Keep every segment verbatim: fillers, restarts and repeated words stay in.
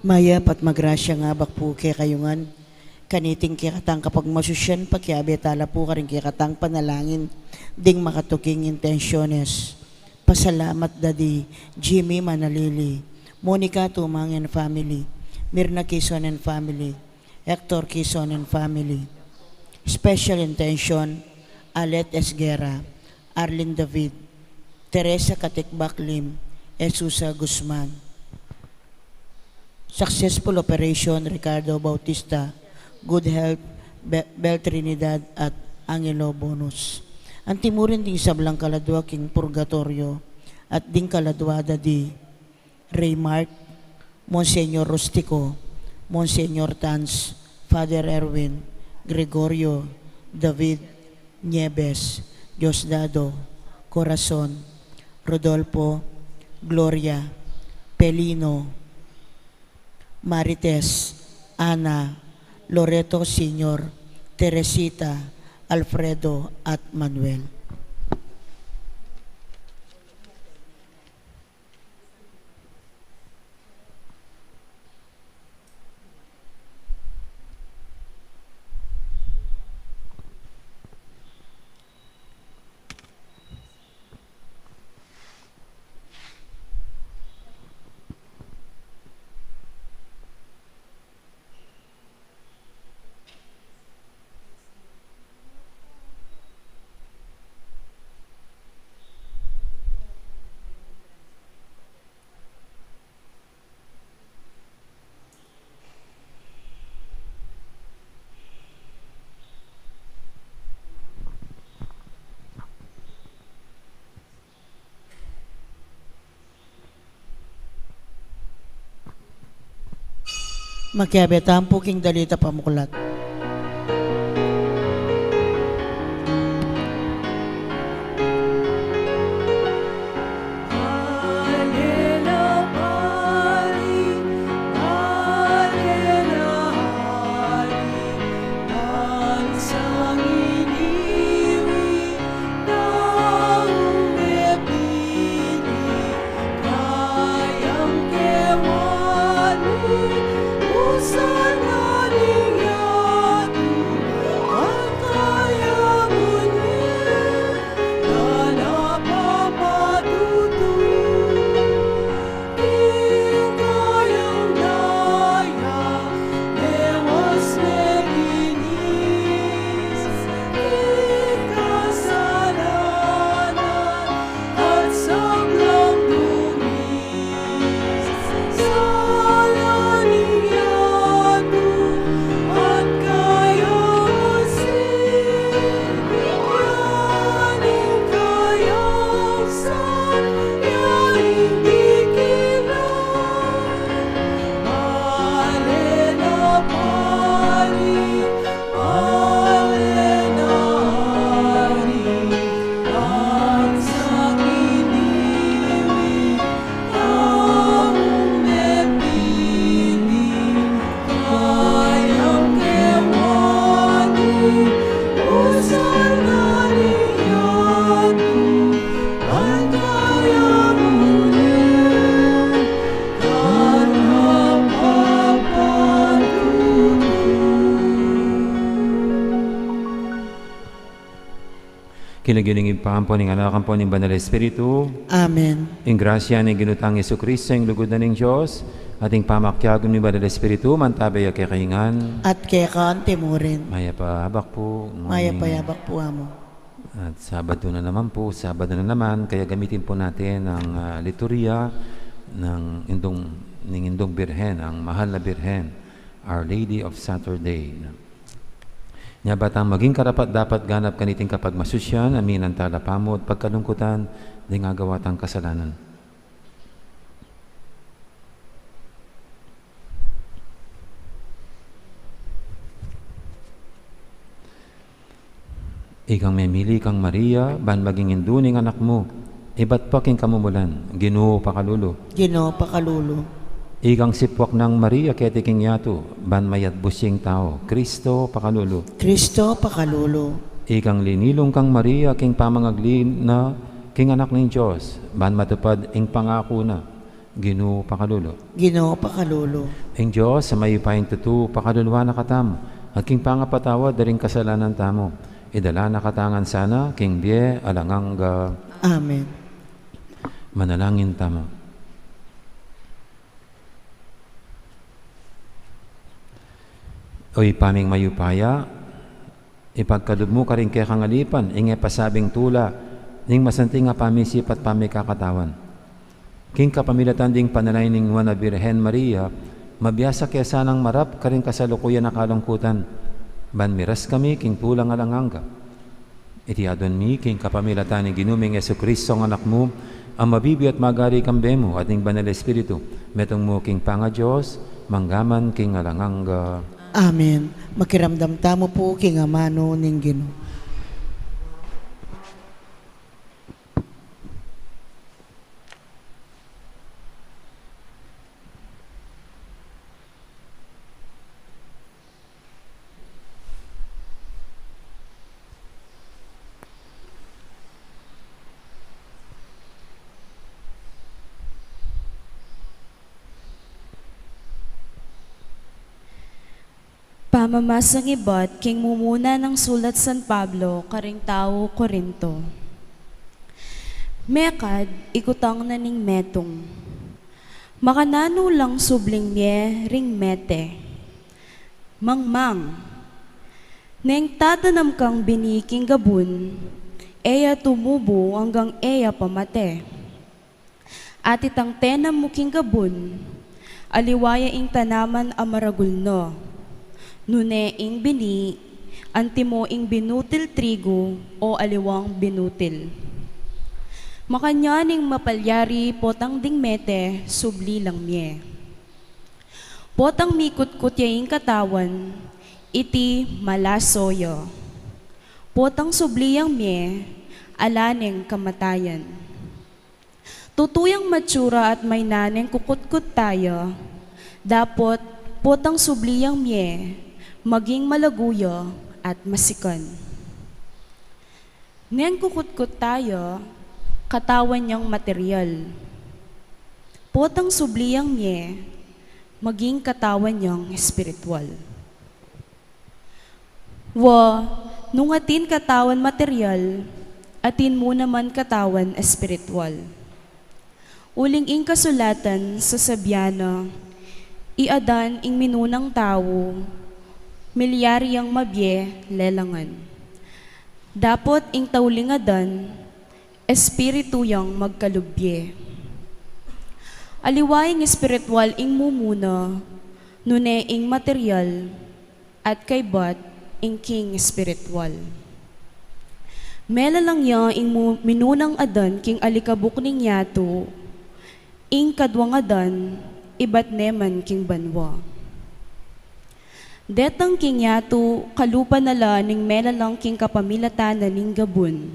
Mayap at magrasyang abak pu kekayu ngan, kaniting kekatang kapagmasusyan, pakiabe tala pu karing kekatang panalangin ding makatuking intensyones. Pasalamat da di Jimmy Manalili, Monica Tumang and family, Mirna Kison and family, Hector Kison and family. Special intention, Alet Esguerra, Arlene David, Teresa Katikbak Lim, Esusa Guzman. Successful operation, Ricardo Bautista, good health, Be-, Bel Trinidad at Angelo Bonus. Antimurin ding sablang kaladua king purgatoryo at ding kaladua da di Raymark, Monsignor Rustico, Monsignor Tanz, Father Erwin, Gregorio, David, Nieves, Diosdado, Corazon, Rodolfo, Gloria, Pelino, Marites, Ana, Loreto Senior, Teresita, Alfredo, at Manuel. Makiabe tamu pu king dalita pamuklat. King lagyu ning Ibpa, ampo ning Anak, ampo ning Banal Espiritu. Amen. Ing grasya ning Ginu tang Jesucristo, ing lugud na ning Dios, at ing pamakiabe ning Banal Espiritu, mantabi ya kekayu ngan. At keka antimurin. Mayap a abak pu. Mayap a abak pu, Amo. At Sabado na naman pu, Sabado na naman, kaya gamitin po natin ang, ah, liturhiya ng Indong, ng Indong Birhen, ang Mahal na Birhen, Our Lady of Saturday. Nya ba tang maging karapat-dapat ganap kaniting kapagmasusyan, aminan tala pamu at pagkalungkutan ding agawa tang kasalanan. Ikang memili kang Maria, ban maging indu ning Anak mu, ibat pa king kamumulan, Ginu, pakalulu. Ginu, pakalulu. Ikang sipuak nang Maria keti king yatu, ban mayatbus ya ing tau, Kristo, pakalulu. Kristo, pakalulu. Ikang linilung kang Maria king pamangagli na king Anak ning Dios, ban matupad ing pangaku na, Ginu, pakalulu. Ginu, pakalulu. Ing Dios a mayupayang tutu, pakaluluan na katamu, at king pangapatawad da ring kasalanan tamu, idala na katamu ngan sana king bie alang angga. Amen. Manalangin tamu. O Ibpa ming mayupaya, ipagkalub mu karing kekang alipan ing e pasabing tula ning masanting a pamisip at pamikakatawan. King kapamilatan ding panalangin ning Nuan a Birhen Maria, mabiasa ke sanang marap karing kasalukuyan a kalungkutan, ban miras kami king tulang alang angga. Iti adwan mi king kapamilatan ning Ginu ming Jesucristo a Anak mu, a mabibie at magari kambe mu at ning Banal Espiritu, metung mu king pangaDios, mangga man king alang angga. Amen. Makiramdam tamu pu king amanu ning Ginu. Pamamasang ibat king mumuna nang sulat San Pablo karing tau Corinto. Mekad ikutang na ning metung. Makananu lang subling mie ring mete? Mangmang. Neng tatanam kang bini king gabun, e ya tumubu anggang e ya pamate. At itang tenam mu king gabun, aliwa ya ing tanaman a maragul na. Nune ing bini, antimo ing binutil trigu o aliwang binutil. Makanyan ing mapalyari potang ding mete subli lang mie. Potang mikutkut ya ing katawan, iti malaso ya. Potang subli yang mie, ala neng kamatayan. Tutu yang matsura at mayna neng kukutkut taya, dapot potang subli yang mie, maging malagu ya at masikan. Neng kukutkut taya, katawan yang material. Potang subli yang mie, maging katawan yang espiritual. Wa, nung atin katawan material, atin mu naman katawan espiritual. Uling ing kasulatan sasabian na, i Adan ing minunang tau, milyari yang mabie lelangan. Dapot ing tauling Adan, espiritu yang magkalub bie. Aliwa ing espiritual ing mumuna, nune ing material, at kaybat ing king espiritual. Melalang ya ing mu-, minunang Adan king alikabuk ning yatu, ing kadwang Adan ibat ne man king banua. Detang king yatu, kalupa na la ning melalang king kapamilatan na ning gabun.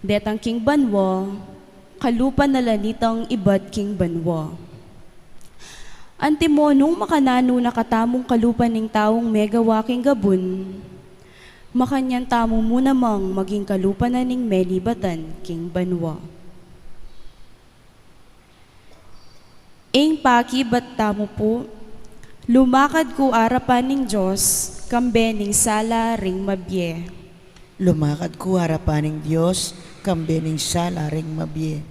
Detang king banua, kalupa na la nitang ibat king banua. Antimo nung makananu na katamung kalupa ning taung megawa king gabun, makanyan tamu mu namang maging kalupa na ning menibatan king banua. Ing pakibat tamu pu, lumakad ku arapan ning Dios, kambe ning sala ring mabie. Lumakad ku arapan ning Dios, kambe ning sala ring mabie.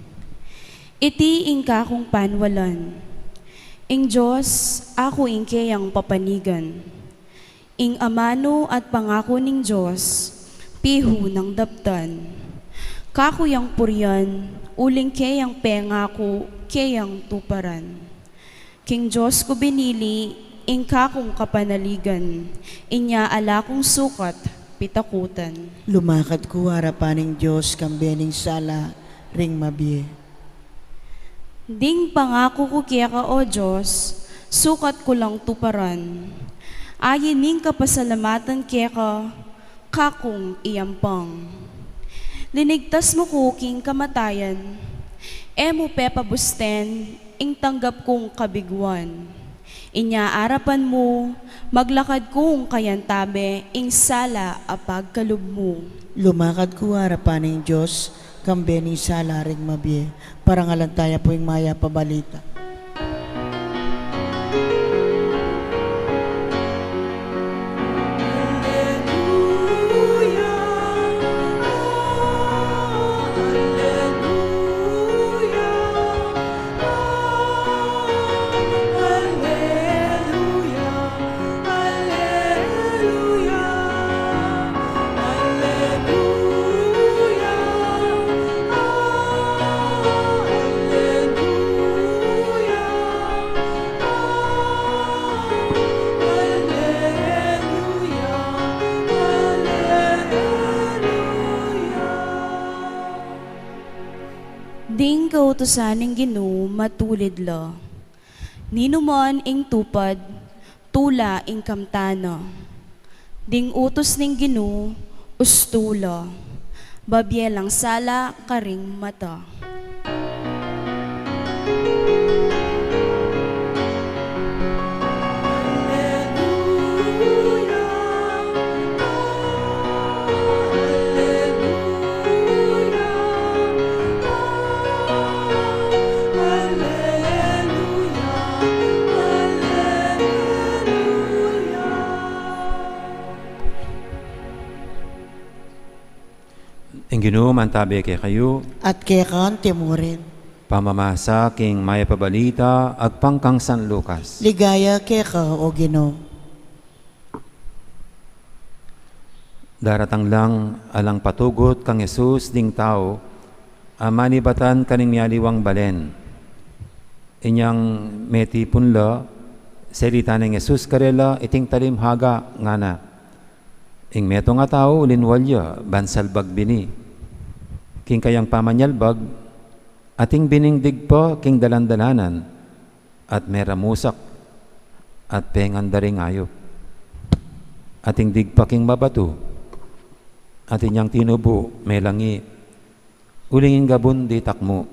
Iti ing kakung panwalan. Ing Dios, aku ing keyang papanigan. Ing amanu at pangaku ning Dios, pihu nang daptan. Kaku yang purian, uling keyang pengaku, keyang tuparan. King Dios ku binili, ing kakung kapanaligan, inya ala kung sukat pitakutan. Lumakad ku arapan ning Dios, kambe ning sala ring mabie. Ding pangaku ku keka, O Dios, sukat ku lang tuparan. Ayin ning kapasalamatan keka, kakung iyampang. Linigtas mu ku king kamatayan, e mu pepabusten ing tanggap kung kabiguan. Inya arapan mu, maglakad kung kayantabe ing sala a pagkalub mu. Lumakad ku arapan ning Dios, kambe ning sala ring mabie. Parangalan taya pu ing mayap a balita. Kautusan ning Ginu matulid la. Ninuman ing tupad, tula ing kamtan na. Ding utus ning Ginu, ustu la. Babie lang sala karing mata. Ing Ginu mantabe kekayu. At keka antimurin. Pamamasa king Mayap a Balita agpang kang San Lucas. Ligaya keka, O Ginu. Daratang lang alang patugut kang Jesus ding tau a manibatan karing miyaliwang balen. Inyang metipun la, selita neng Jesus karela iting talimhaga, ngana, "Ing metung a tau linwal ya ban salbag bini. King kayang pamanyalbag, ating bining digpa king dalan-dalanan, at meramusak, at pengan da ring ayup. Ating digpa king mabatu, at inyang tinubu, melangi, uling ing gabun ditak mu."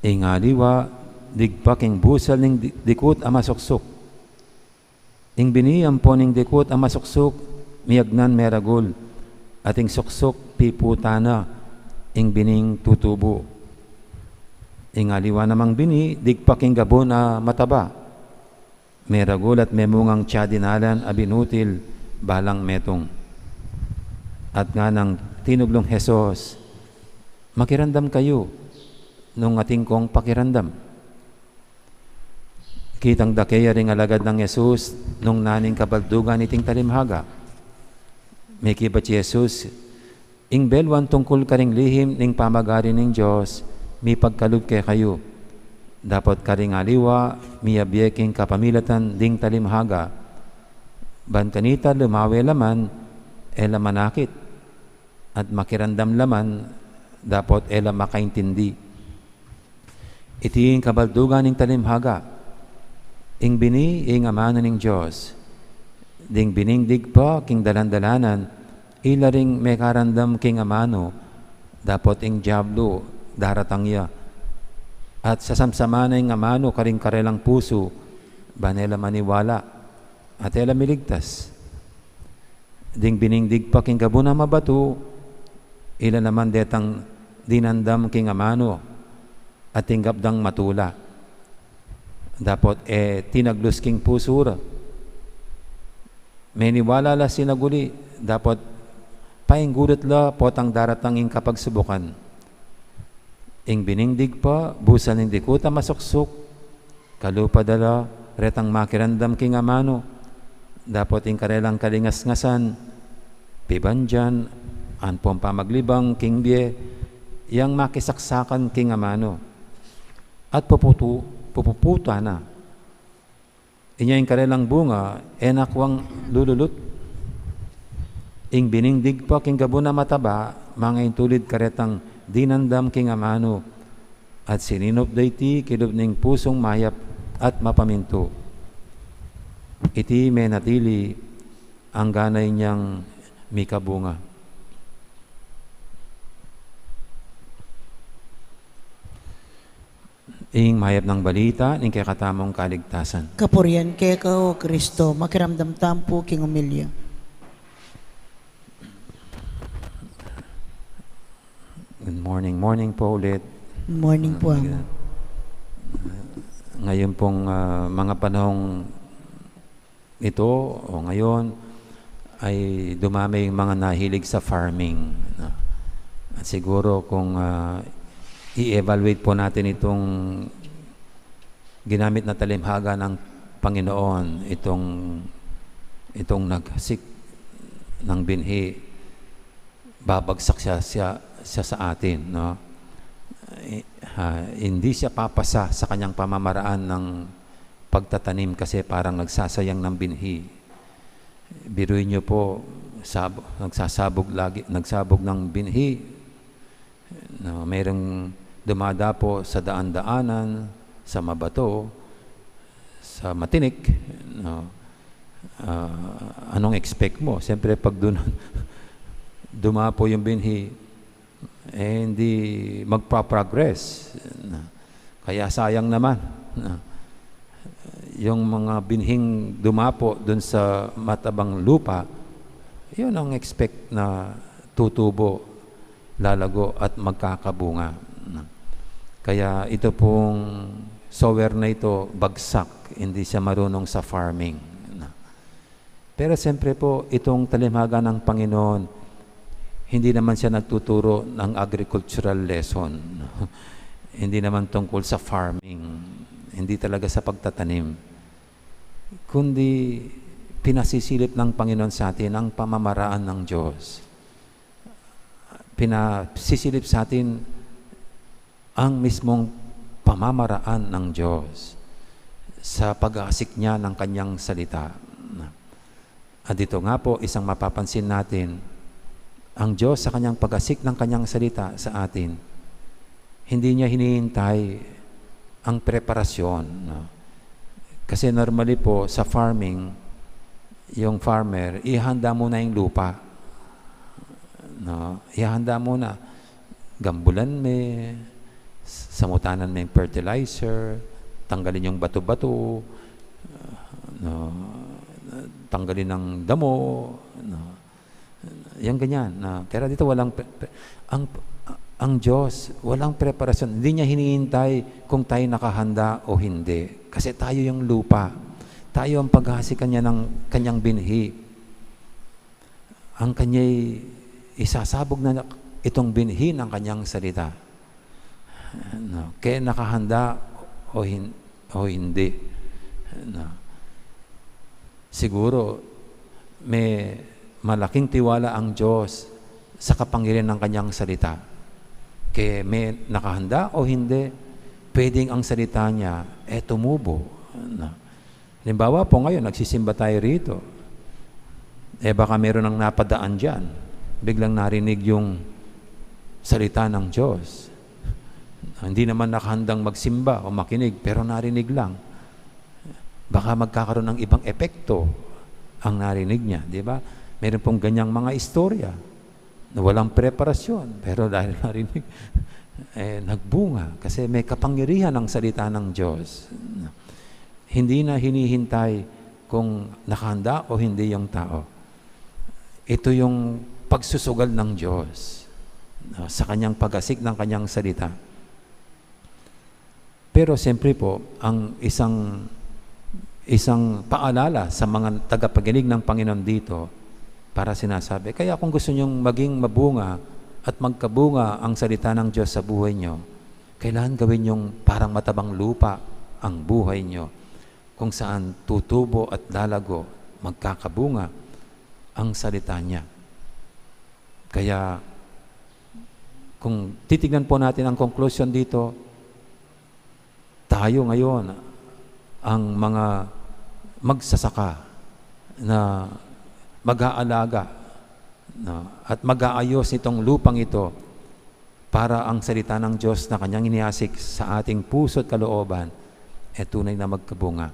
Ing aliwa, digpa king busal ning di-, dikut a masuksuk. Ing bini ampon ing dikut a masuksuk, miyagnan meragul, at ing suksuk piputan na, ing bining tutubu. Ing aliwa namang bini, digpa king gabun a mataba. Meragul at memungang tiyadinalan a binutil, balang metung. At nganang tinuglung Jesus, "Makiramdam kayu, nung atin kong pakiramdam." Kitang dake ya ring alagad nang Jesus nung naning kabaldugan iting talimhaga. Mekibat i Jesus, "Ing belwan tungkul karing lihim ning pamagari ning Dios, mipagkalub kekayu. Dapot karing aliwa, miyabie king kapamilatan ding talimhaga. Ban kanita lumawe la man, e la manakit, at makiramdam la man, dapot e la makaintindi." Iti ing kabaldugan ning talimhaga. Ing bini, ing amanu ning Dios. Ding bining digpa king dalan-dalanan, ila ring mekaramdam king amanu, dapot ing diablu daratang ya. At sasamsaman na ing amanu karing karelang pusu, ban e la maniwala, at e la miligtas. Ding bining digpa king gabun a mabatu, ila naman detang dinamdam king amanu, at tinggap dang matula. Dapot e tinaglus king pusu ra. Meniwala la sinaguli, dapot painggulut la potang daratang ing kapagsubukan. Ing bining digpa, busal ning dikut a masuksuk, kalupa da la retang makiramdam king amanu, dapot ing karelang kalingasngasan, pibandian, ampon pamaglibang king bie, yang makisaksakan king amanu. At puputu-, pupuputan na. Inya ing karelang bunga, e na kuang lululut. Ing bining digpa king gabun a mataba, mangaintulid karetang dinamdam king amanu, at sininup da iti kilub ning pusung mayap at mapamintu. Iti menatili anggang inyang mikabunga. Ing mayap nang balita ning kekatamung kaligtasan. Kapurian keka, O Kristo. Makiramdam tamu pu king omilya. Good morning. Morning po ulit. Morning po, ah, Amo. Ngayon pong, ah, mga panahong ito o ngayon ay dumami yung mga nahilig sa farming, no? At siguro kung, ah, i-evaluate po natin itong ginamit na talimhaga ng Panginoon, itong, itong nagsik ng binhi, babagsak siya, siya, siya sa atin, no? I-, ah, hindi siya papasa sa kanyang pamamaraan ng pagtatanim kasi parang nagsasayang ng binhi. Biruin niyo po, sab-, nagsasabog lagi, nagsabog ng binhi. No, mayroong dumadapo sa daan-daanan, sa mabato, sa matinik, no? Ah, anong expect mo? Siyempre, pag dun, dumapo yung binhi, eh, hindi magpa-progress. Kaya sayang naman, no? Yung mga binhing dumapo dun sa matabang lupa, yun ang expect na tutubo, lalago, at magkakabunga. Kaya ito pong sower na ito, bagsak, hindi siya marunong sa farming. Pero siyempre po, itong talimhaga ng Panginoon, hindi naman siya nagtuturo ng agricultural lesson. Hindi naman tungkol sa farming, hindi talaga sa pagtatanim, kundi pinasisilip ng Panginoon sa atin ang pamamaraan ng Diyos. Pinasisilip sa atin ang mismong pamamaraan ng Diyos sa pag-aasik niya ng kanyang salita. At dito nga po, isang mapapansin natin, ang Diyos sa kanyang pag-asik ng kanyang salita sa atin, hindi niya hinihintay ang preparasyon, no? Kasi normally po, sa farming, yung farmer, ihanda muna yung lupa. No? Ihanda muna. Gambulan me, samutanan me yung fertilizer, tanggalin yung bato-bato, no? Tanggalin ang damo, no? Yan ganyan. Na, pero dito walang pre-, pre-, ang, ang Diyos, walang preparasyon. Hindi niya hinihintay kung tayo nakahanda o hindi. Kasi tayo yung lupa. Tayo ang paghahasikan niya ng kanyang binhi. Ang kanya'y isasabog na itong binhi ng kanyang salita. No, kaya nakahanda o hin-, o hindi. No. Siguro, may malaking tiwala ang Diyos sa kapangyarihan ng kanyang salita. Kaya may nakahanda o hindi, pwedeng ang salita niya, eh, tumubo. No. Halimbawa po ngayon, nagsisimba tayo rito. Eh, baka meron ang napadaan dyan. Biglang narinig yung salita ng Diyos. Hindi naman nakahandang magsimba o makinig, pero narinig lang. Baka magkakaroon ng ibang epekto ang narinig niya, di ba? Meron pong ganyang mga istorya na walang preparasyon, pero dahil narinig, eh, nagbunga. Kasi may kapangyarihan ang salita ng Diyos. Hindi na hinihintay kung nakahanda o hindi yung tao. Ito yung pagsusugal ng Diyos, no, sa kanyang pag-asik ng kanyang salita. Pero siyempre po, ang isang, isang paalala sa mga tagapakinig ng Panginoon dito, para sinasabi, kaya kung gusto niyong maging mabunga at magkabunga ang salita ng Diyos sa buhay niyo, kailangan gawin niyong parang matabang lupa ang buhay niyo, kung saan tutubo at lalago, magkakabunga ang salita niya. Kaya, kung titignan po natin ang conclusion dito, tayo ngayon ang mga magsasaka na mag-aalaga, no, at mag-aayos nitong lupang ito para ang salita ng Diyos na kanyang iniasik sa ating puso at kalooban, eh, tunay na magkabunga.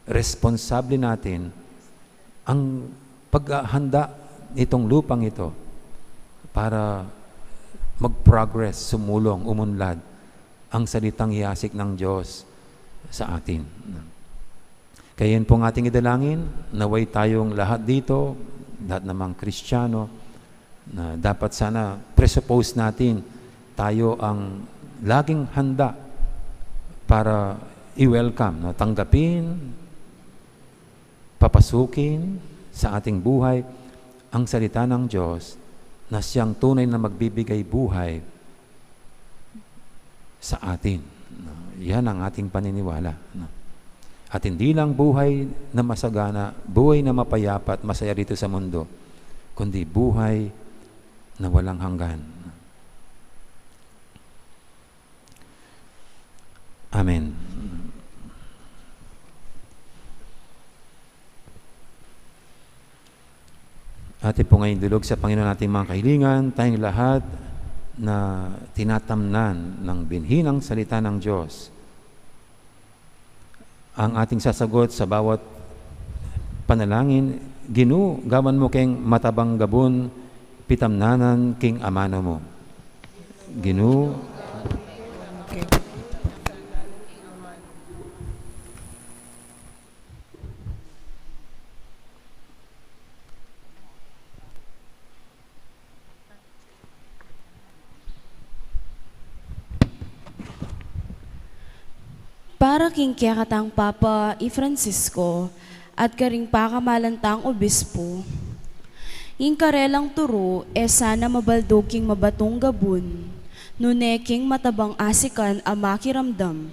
Responsable natin ang paghahanda nitong lupang ito para mag-progress, sumulong, umunlad ang salitang iasik ng Diyos sa atin. Kaya yan pong ating idalangin, naway tayong lahat dito, lahat namang Kristiyano, na dapat sana presuppose natin tayo ang laging handa para i-welcome, no? Tanggapin, papasukin sa ating buhay ang salita ng Diyos na siyang tunay na magbibigay buhay sa atin. No? Yan ang ating paniniwala. No? At hindi lang buhay na masagana, buhay na mapayapa at masaya dito sa mundo, kundi buhay na walang hanggan. Amen. Atin po ngayon idulog sa Panginoon ating mga kahilingan, tayong lahat na tinatamnan ng binhi ng salita ng Diyos ang ating sasagot sa bawat panalangin, Ginu, gawan mu keng matabang gabun pitamnanan king amanu mu. Ginu, Para king kekatang Papa i Francisco at karing pakamalan tang obispo, ing karelang turu e sana mabaldug king mabatung gabun, nune king matabang asikan a makiramdam.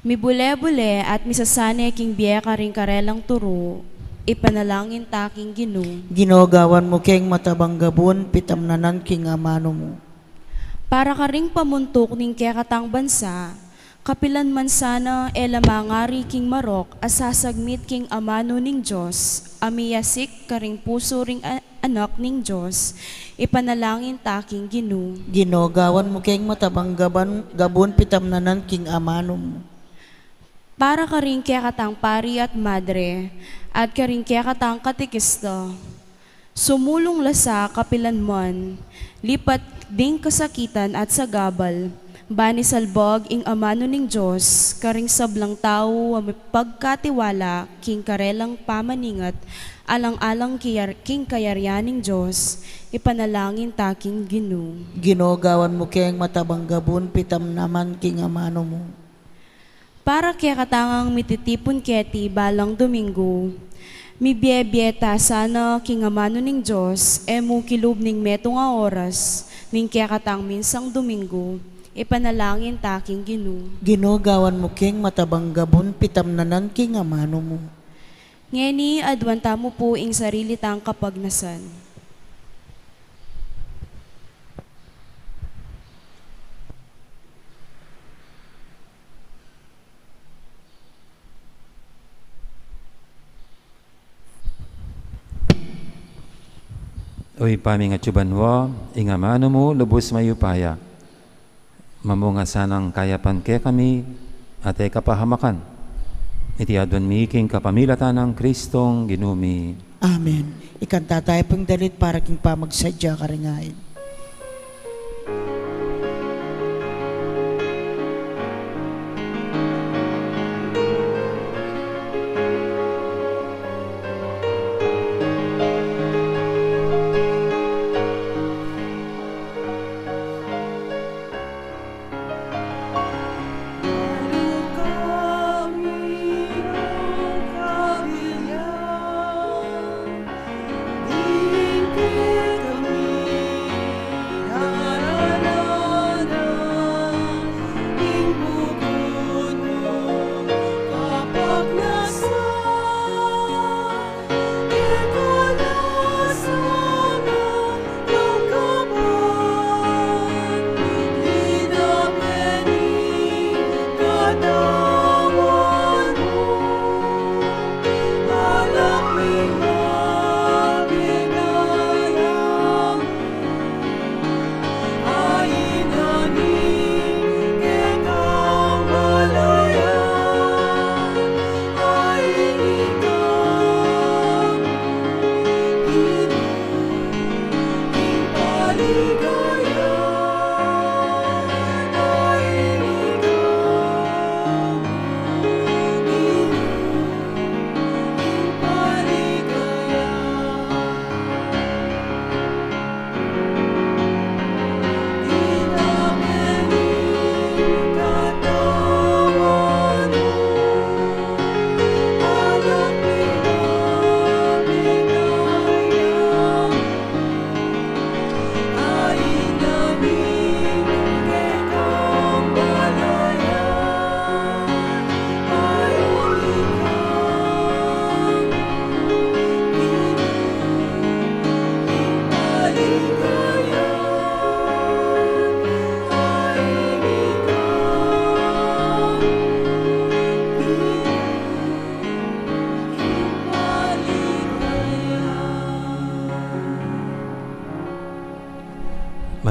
Mibule-bule at misasane king bie karing karelang turu, ipanalangin ta king Ginu. Ginu, gawan mu keng matabang gabun pitamnanan king amanu mu. Para karing pamuntuk ning kekatang bansa, kapilan man sana e la mangari king marok a sasagmit king amanu ning Dios, a miyasik karing pusu ring a- anak ning Dios, ipanalangin ta king Ginu. Ginu, gawan mu keng matabang gaban, gabun pitamnanan king amanu mu. Para karing kekatang pari at madre, at karing kekatang katekista, sumulung la sa kapilan man, lipat ding kasakitan at sagabal, ban isalbag ing amanu ning Dios, karing sablang tau a mipagkatiwala king karelang pamaningat, alang-alang kiyar-, king kayarian ning Dios, ipanalangin ta king Ginu. Ginu, gawan mu keng matabang gabun pitamnanan king amanu mu. Para kekatangang mititipun keti balang Domingo, mibie-bie ta sana king amanu ning Dios, e mu kilub ning metung a oras, ning kekatang minsang Domingo, ipanalangin ta king Ginu. Ginu, gawan mu keng matabang gabun pitamnanan king amanu mu. Ngeni, aduan tamu pu ing sarili tang kapagnasan. O Ibpa mi, king atsu banua, ing amanu mu lubus mayupaya. Mamunga sanang kayapan kekami at e kapahamakan. Iti aduan mi king kapamilatan nang Kristong Ginu mi. Amen. Ikanta tayu pung dalit para king pamagsadya karing ain.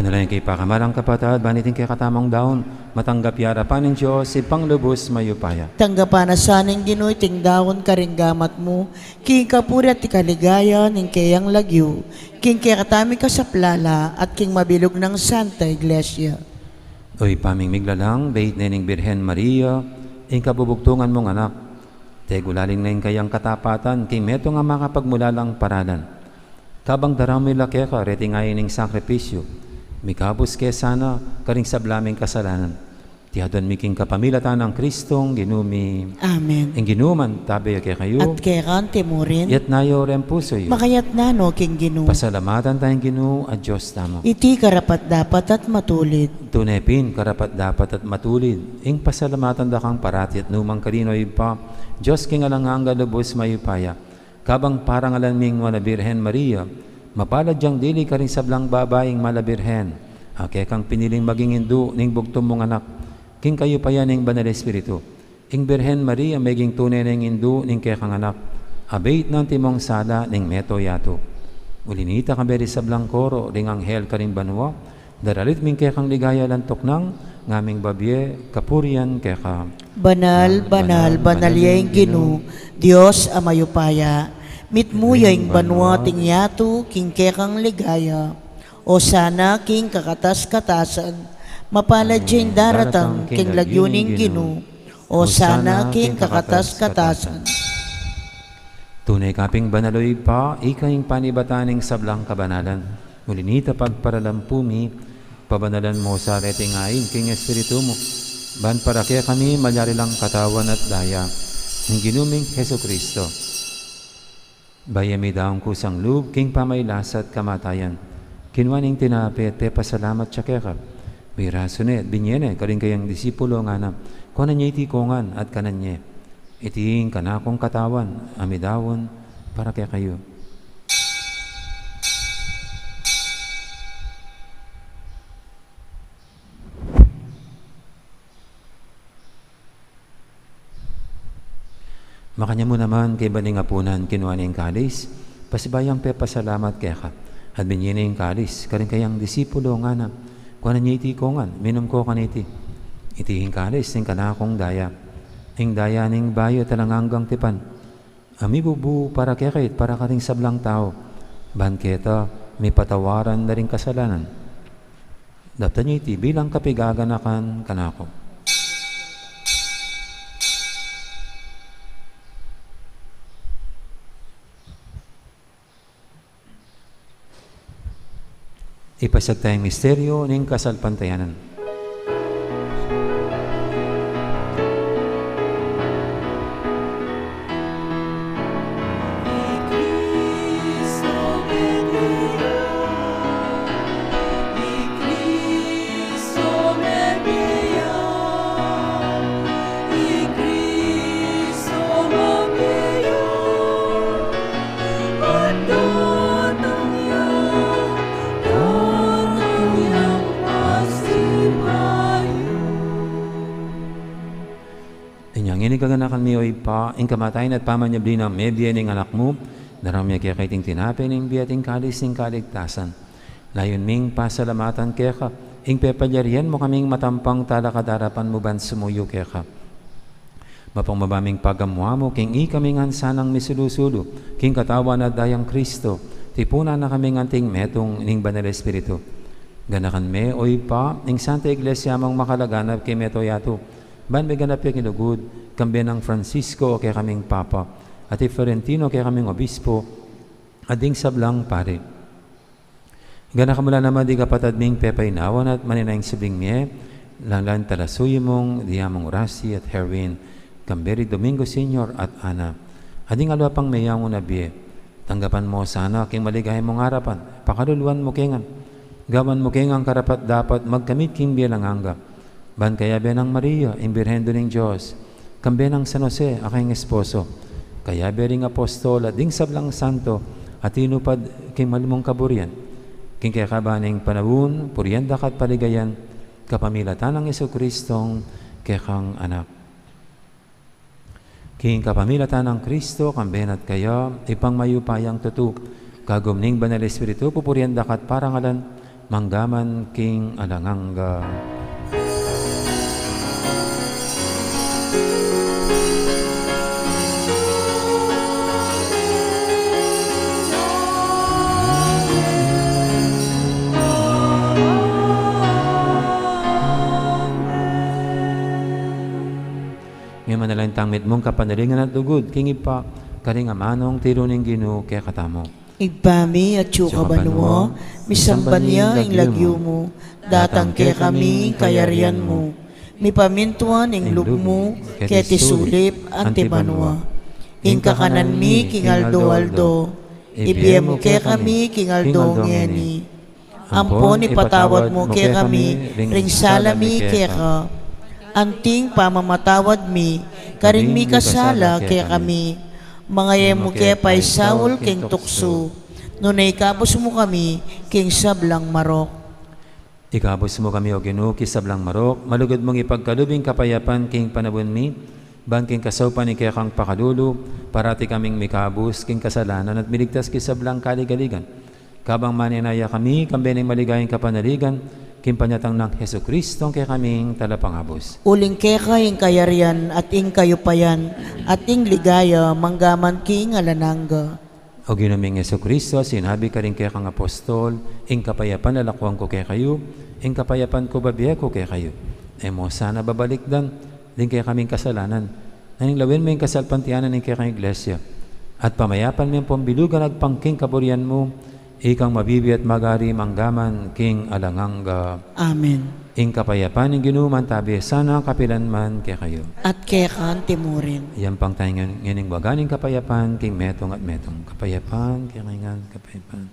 Manalangin kayu, pakamalan kung kapatad, ban iting kekatamung daun matanggap ya arapan ning Dios, Ibpang lubus mayupaya. Tanggapan na sa ning Ginu iting daun karing gamat mu, king kapurian at king kaligayan ning keyang lagyu, king kekatamung kasaplalan at king mabilug nang Santa Iglesia. O Ibpa ming miglalang, bait ne ning Birhen Maria ing kabubugtungan mung anak, tegulaling na ing kayang katapatan king metung a makapagmulalang paralan. Kabang daraun mi la keka reting ain ning sakripisyu, mikabus ke sana karing sabla ming kasalanan. Iti aduan mi king kapamilatan nang Kristong Ginu mi. Amen. Ing Ginu mantabe ya kekayu. At keka mu rin. Itas yu ring pusu yu. Makaitas no king Ginu. Pasalamatan taya ing Ginu a Dios tamu. Iti karapat-dapat at matulid. Tune pin karapat-dapat at matulid ing pasalamatan da kang parati at nukarin man, O Ibpa, Dios king alang angga, lubus mayupaya. Kabang parangalan mi ing Nuan a Birhen Maria, mapalad yang dili karing sablang babai ing Nuan a Birhen, a kekang piniling maging indu ning bugtung mung anak, king kayupayan ning Banal Espiritu. Ing Birhen Maria meging tune neng indu ning kekang anak, a bait na antimong sala ning mabilug a yatu. Uli na nita, kayabe ring sablang koro ring anghel karing banua, daralit mi ing kekang ligaya alang tuknang, ngaming babie kapurian keka. Banal, banal, banal ya ing Ginu, Dios a mayupaya. Mitmu ya ing banua at ing yatu king kekang ligaya. Osana king kakatas-katasan. Mapalad ya ing daratang king lagyu ning Ginu. Osana king kakatas-katasan. Tune ka pin banal, O Ibpa, ika ing panibatan ning sablang kabanalan. Uli na nita, pagparalampu mi, pabanalan mu sa reting ain king Espiritu mu, ban para kekami malyari lang katawan at daya ning Ginu ming Jesucristo. Bayu ya midaun kusang lub king pamagkasakit at kamatayan, kinua ne ing tinape at pepasalamat ya keka. Pirasu ne at binie ne karing kayang disipulo, ngana, kuanan ye iti kongan at kanan ye. Iti ing kanakung katawan a midaun para kekayu. Makanyan mu naman, kaybat ning apunan, kinua ne ing kalis, pasibayu yang pepasalamat keka, at binie ne ing kalis karing kayang disipulo, ngana, kuanan ye iti kongan, minum ko kaniti. Iti ing kalis ning kanakung daya, ing daya ning bayu at alang anggang tipan, a mibubu para kekayu at para karing sablang tau, ban keta mipatawaran da ring kasalanan. Daptan ye iti bilang kapaganakan kanaku. Ipasiag taya ing misteryu ning kasalpantayanan. Inya ngeni, gaganakan mi, O Ibpa, ing kamatayan at pamanyubli nang mebie ning Anak mu, daraun mi keka iting tinape ning bie at ing kalis ning kaligtasan. Layun ming pasalamatan keka ing pepalyarian mu kaming matampang talakad king arapan mu ban sumuyu keka. Mapagmabaming pagamu-amu king ikami ngan sanang misulu-sulu king katawan at dayang Kristo, tipunan na kaming anting metung ning Banal Espiritu. Ganakan me, O Ibpa, ing Santa Iglesia mung makalaganap king mabilug a yatu, ban miganap ya king lugud, kambe nang Francisco a kekaming Papa, at i Florentino a kekaming Obispo, at ding sablang pari. Ganakan mu la naman ding kapatad ming pepainawan at manenaya king subling mie, lalu na ing talasuyu mung Diamong Rasi at Herwin, kambe ri Domingo Senior at Ana, at ding aliwa pang meyangu na bie. Tanggapan mu sana king maligaya mung arapan, pakaluluan mu ke ngan, gawan mu ke ngan karapat-dapat magkamit king bie alang angga. Ban kayabe nang Maria, ing Birhen Indu ning Dios, kambe nang San Jose a kayang esposo, kayabe ring apostol at ding sablang santo a tinupad king malimung kaburian, king kekaban ning panaun, purian da ka at paligayan, kapamilatan nang Jesucristong kekang Anak. King kapamilatan nang Kristo, kambe na at kaya, Ibpang mayupayang tutu, kagum ning Banal Espiritu, pupurian da ka at parangalan, manggaman king alang angga. Ngeni manalangin tang mitmung kapanaligan at lugud king Ibpa, karing amanung tiru ning Ginu kekatamu. Ibpa mi, atsu ka banua, misamban ya ing lagyu mu, datang kekami ing kayarian mu, mipamintuan ing lub mu, keti sulip anti banua. Ing kakanan mi king aldo-aldo, ibie mu kekami king aldo ngeni. Ampon ipatawad mu kekami ring sala mi keka, anting pamamatawad mi karing mikasala kekami. Manga e mu ke paisaul king tuksu, nune ikabus mu kami king sablang marok. Ikabus mu kami, O Ginu, king sablang marok, malugud mung ipagkalub ing kapayapan king panaun mi, ban king kasaupan ning kekang pakalulu, parati kaming mikabus king kasalanan at miligtas king sablang kaligaligan. Kabang manenaya kami, kambe ning maligayang kapanaligan, king panyatang nang Jesucristo, ing kekaming Talapangabus. Uling keka ing kayarian, at ing kayupayan, at ing ligaya, manggaman king alang angga. O Ginu ming Jesucristo, sinabi karing kekang apostol, ing kapayapan lalakwan ku kekayu, ing kapayapan ku babie ku kekayu. E mu sana babalikdan ding kekaming kasalanan, nune lawen mu ing kasalpantayanan ning kekang Iglesia, at pamayapan me ampon bilugan agpang king kaburian mu, ikang mabibie at magari manggaman king alang angga. Amen. Ing kapayapan ning Ginu mantabi sana kapilan man kekayu. At keka mu rin. Iyampang tamu ngan ing waga ning kapayapan king metung at metung. Kapayapan, kekayu ngan, kapayapan.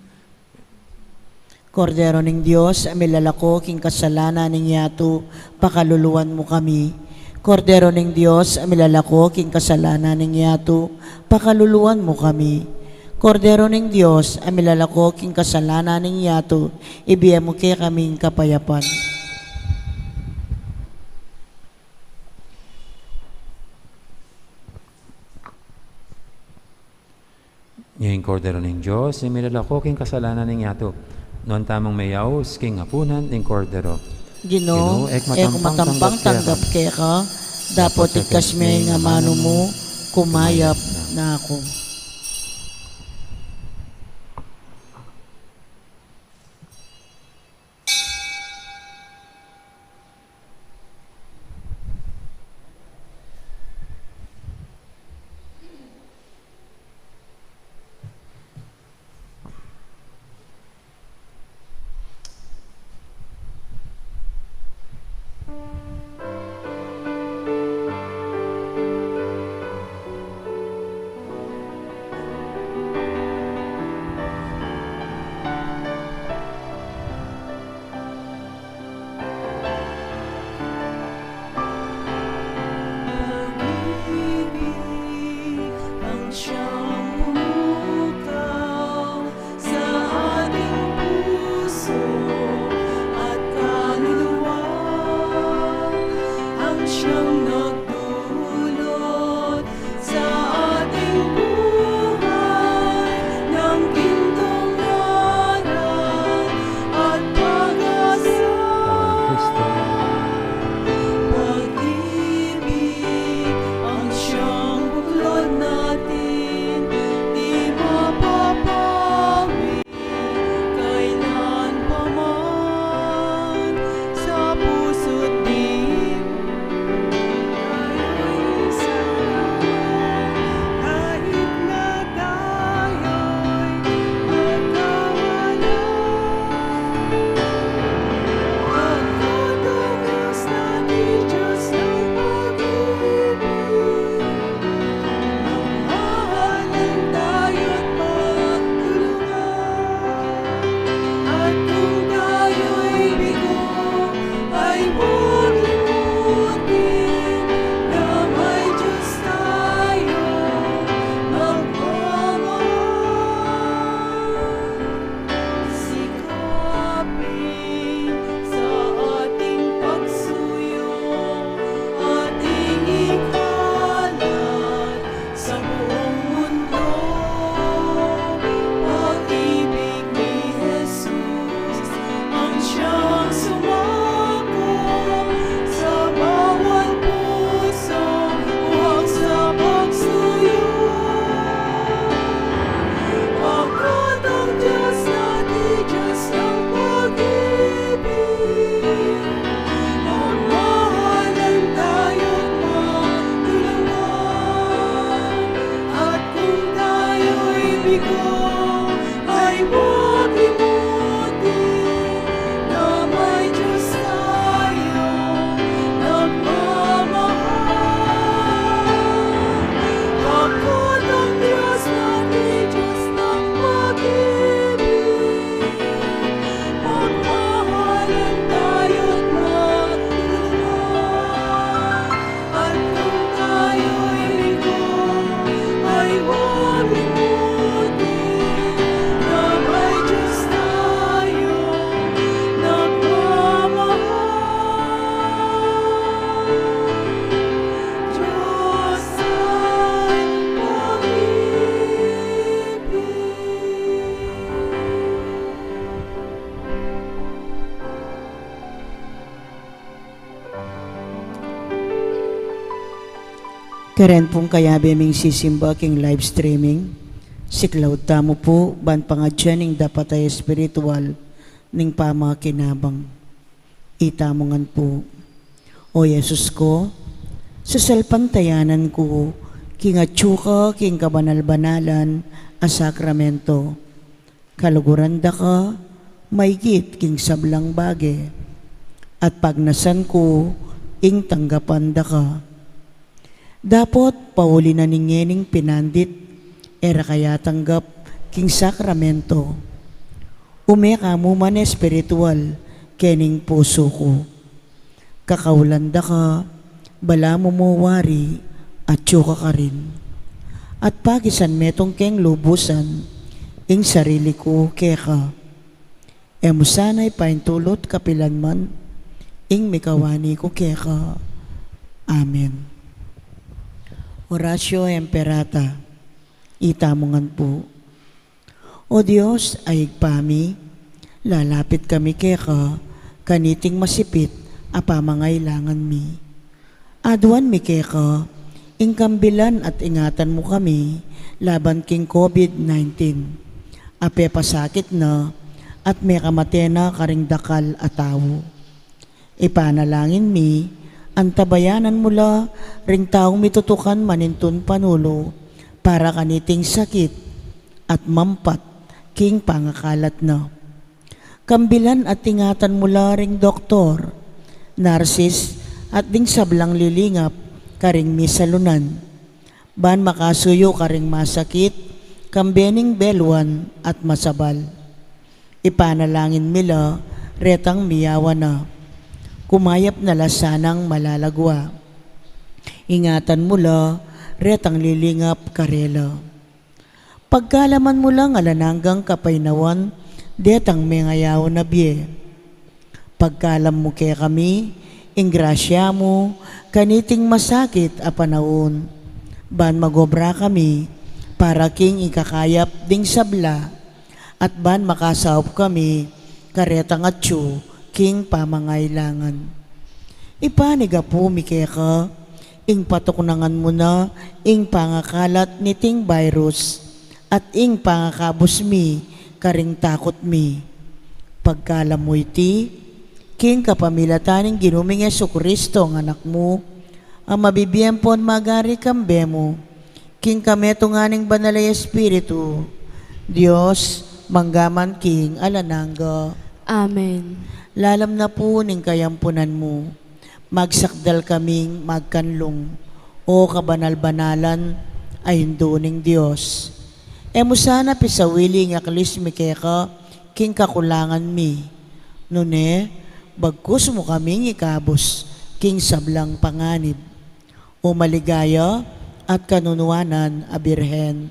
Kordero ning Dios, a milalako king kasalanan ning yatu, pakaluluan mu kami. Kordero ning Dios, a milalako king kasalanan ning yatu, pakaluluan mu kami. Kordero ning Dios, a milalako king kasalanan ning yatu, ibie mu kekami ing kapayapan. Ing Kordero ning Dios, a milalako king kasalanan ning yatu. Nuan tamung meyaus king apunan ning Kordero. Ginu, Ginu, e ku matampang tanggap keka, dapot igkas me ing amanu mu, kumayap na ku. Pag-ibig ang siyang pumukaw sa ating puso at kaluluwa, ang siyang nagdulot sa ating buhay ng gintong aral at pag-asa. Pag-ibig ang siyang buklod natin, di mapapawi. Kailanpaman sa puso't dibdib, tayo'y isa, kahit na tayo'y magkawala. Pagkatapos na ni Diyos ng pag-ibig, magmahalan tayo't magtulungan. At kung tayo'y bigo, ay huwag limutin na may Diyos tayong magmamahal. Sikapin sa ating pagsuyo, ating ikalat sa buong mundo, pag-ibig ni Jesus, ang Karen pung kayabe ming sisimba king live streaming, siklaud tamu pu ban pangadyan ing dapat a espiritual ning pamakinabang. Itamu ngan pu. O Jesus ku, sasalpantayanan ku king atyu ka king kabanal-banalan a sakramento. Kaluguran da ka maigit king sablang bage, at pagnasan ku ing tanggapan da ka. Dapot pauli na ning ngening pinandit, e ra ka ya tanggap king sakramento. Ume ka mu man espiritual kening pusu ku. Kakaulan da ka, balamu mu wari, atyu ka karin. At pakisan metung keng lubusan ing sarili ku keka. E mu sana ipaintulut kapilan man ing mikawani ku keka. Amen. Oratio Imperata. Itamu ngan pu. O Dios a Ibpa mi, lalapit kami keka kaniting masipit a pamangailangan mi. Aduan mi keka ing kambilan at ingatan mu kami laban king COVID nineteen a pepasakit na at mekamate na karing dakal a tau. Ipanalangin mi, antabayanan mu la ring taung mitutukan manintun panulu para kaniting sakit at mampat king pangakalat na. Kambilan at ingatan mu la ring doktor, narsis, at ding sablang lilingap karing misalunan. Ban makasuyu karing masakit, kambe ning beluan at masabal. Ipanalangin mi la retang miyawa na. Kumayap na la sanang malalagwa. Ingatan mu la retang lilingap karela. Pagkalaman mu lang alang anggang kapaynawan detang mengayaw na bie. Pagkalam mu kekami ing grasya mu kaniting masakit a panaun, ban magobra kami para king ikakayap ding sabla, at ban makasaup kami karetang atyu king pamangailangan. Ipanigapu mi keka ing patuknangan mu na ing pangakalat niting virus at ing pangakabus mi karing takut mi. Pagkalam mu iti king kapamilatan ning Ginu ming Jesucristo a Anak mu, a mabibie ampon magari kambe mu king kametungan ning Banal a Espiritu, Dios, mangga man king alang angga. Amen. Lalam na pu ning kayampunan mu, magsakdal kaming magkanlung, o kabanal-banalan a Indu ning Dios. E mu sana pisawili ing aklis mi keka king kakulangan mi, nune bagkus mu kaming ikabus king sablang panganib. O maligaya at kanunuanan a Birhen.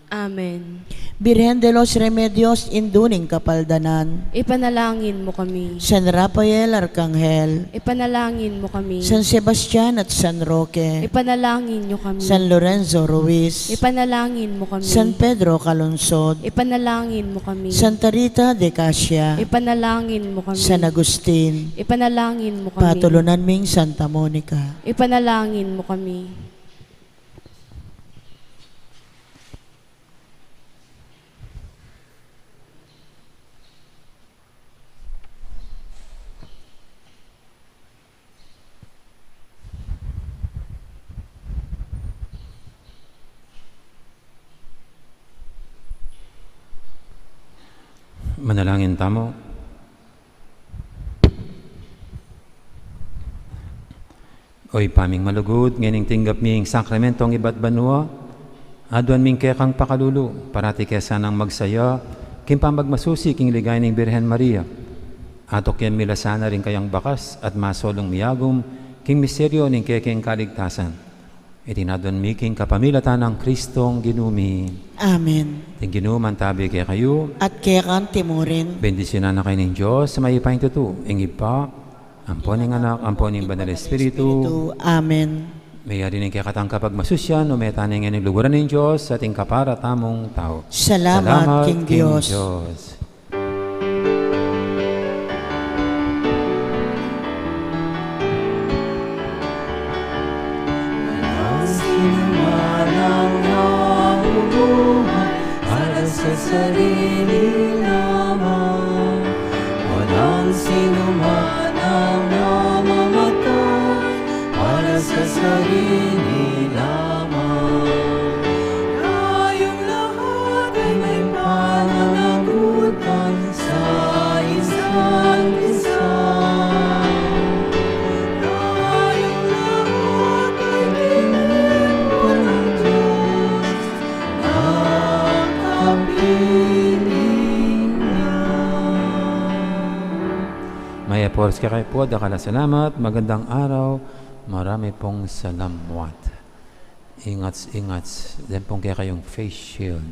Amen. Birhen de los Remedios, Indu ning Kapaldanan. Ipanalangin mu kami. San Rafael Arkanghel. Ipanalangin mu kami. San Sebastian at San Roque. Ipanalangin yu kami. San Lorenzo Ruiz. Ipanalangin mu kami. San Pedro Calungsod. Ipanalangin mu kami. Santa Rita de Casia. Ipanalangin mu kami. San Agustin. Ipanalangin mu kami. Patulunan ming Santa Monica. Ipanalangin mu kami. Manalangin tamu. O Ibpa ming malugud, ngening tinggap mi ing sakramentong ibat banua, aduan ming kekang pakalulu, parati ke sanang magsaya king pamagmasusi king ligaya ning Birhen Maria. Atukyan mi la sana ring kayang bakas at masolung miyagum king misteryo ning kekeng kaligtasan. Iti aduan mi king kapamilatan nang Kristong Ginu mi. Amen. Ing Ginu mantabi kekayu. At keka mu rin. Bendisyunan na kayu ning Dios a mayupayang tutu, ing Ibpa, ampo ning Anak, ampo ning Banal a Espiritu. Amen. Meyari ning kekatang kapagmasusian, ume tana king luguran ning Dios at ing kapara tamung tau. Salamat king Dios. Sarili lamang, walang sinuman ang namamatay para sa sarili lamang. Tayong lahat ay may pananagutan sa isa't isa. Tayong lahat ay tinuruan ng Diyos na kapiling niya. Mayap a oras kekayu pu, dakal a salamat, magandang araw, marami pong salamat. Ingat, ingat, den pong kekayung face shield.